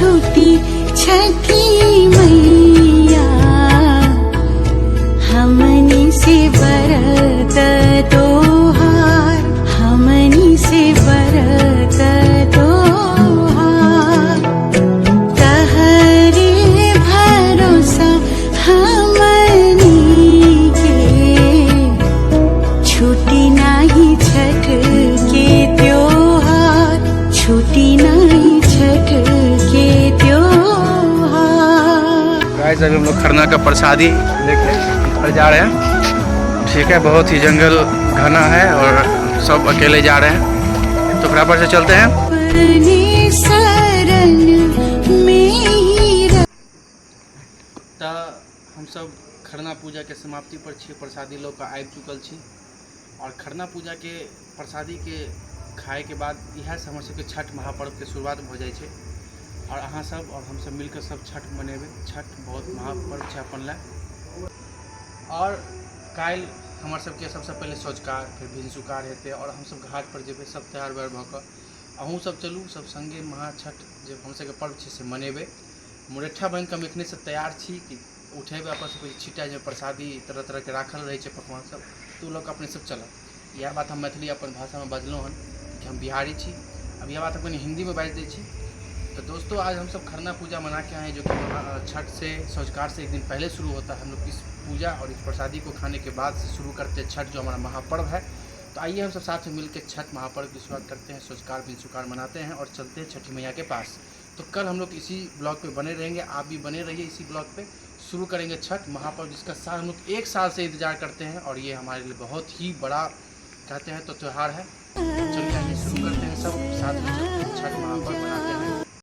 छुटी छठी मैया, हमनी से बरत तोहार, हमनी से बरत तोहार। तहरे भरोसा हमनी के, छुटी नाही छठ के त्योहार, छुटी नाही छठ के त्योहार। गाइस, अभी हम लोग खरना का प्रसादी लेके घर जा रहे हैं। ठीक है, बहुत ही जंगल घना है और सब अकेले जा रहे हैं, तो बराबर से चलते हैं। अपने शरण में ही तऽ हमसब खरना पूजाके समाप्ति पर छी, प्रसादी लऽ कऽ आबि चुकल छी। आओर खरना पूजाके प्रसादीके खाइके बाद इएहसँ हमर सबके छठ महापर्वके शुरुआत भऽ जाइ छै। आओर अहाँ सब आओर हमसब मिलकऽ सब छठ मनेबै। छठ बहुत महापर्व छै अपन लए। आओर काल्हि हमर सबके सबसँ पहिले सँझुकार, फेर भिनसुकार हेतै आओर हमसब घाटपर जेबै सब तैयार उयार भऽ कऽ। अहूँ सब चलू, सब सङ्गे महाछठ जे हमर सबके पर्व छै से मनेबै। मुरैठा बान्हिकऽ हम एखनेसँ तैयार छी कि उठेबै अपन सबके छिट्टा, जाहिमे प्रसादी तरह तरहके राखल रहै छै, पकवान सब, तऽ ओ लऽ कऽ अपने सब चलब। इएह बात हम मैथिली अपन भाषामे बजलहुँ हन कि हम बिहारी छी। अब इएह बात हम कनि हिन्दीमे बाजि दै छी। तो दोस्तों, आज हम सब खरना पूजा मना के आए हैं, जो कि छठ से सँझुकार से एक दिन पहले शुरू होता है। हम लोग इस पूजा और इस प्रसादी को खाने के बाद से शुरू करते हैं छठ, जो हमारा महापर्व है। तो आइए, हम सब साथ में मिल के छठ महापर्व की शुरुआत करते हैं, सँझुकार भिनसुकार मनाते हैं और चलते हैं छठी मैया के पास। तो कल हम लोग इसी ब्लॉग पे बने रहेंगे, आप भी बने रहिए इसी ब्लॉग पे। शुरू करेंगे छठ महापर्व, जिसका साल हम लोग एक साल से इंतजार करते हैं और ये हमारे लिए बहुत ही बड़ा कहते हैं तो त्यौहार है। चलिए, आइए शुरू करते हैं सब।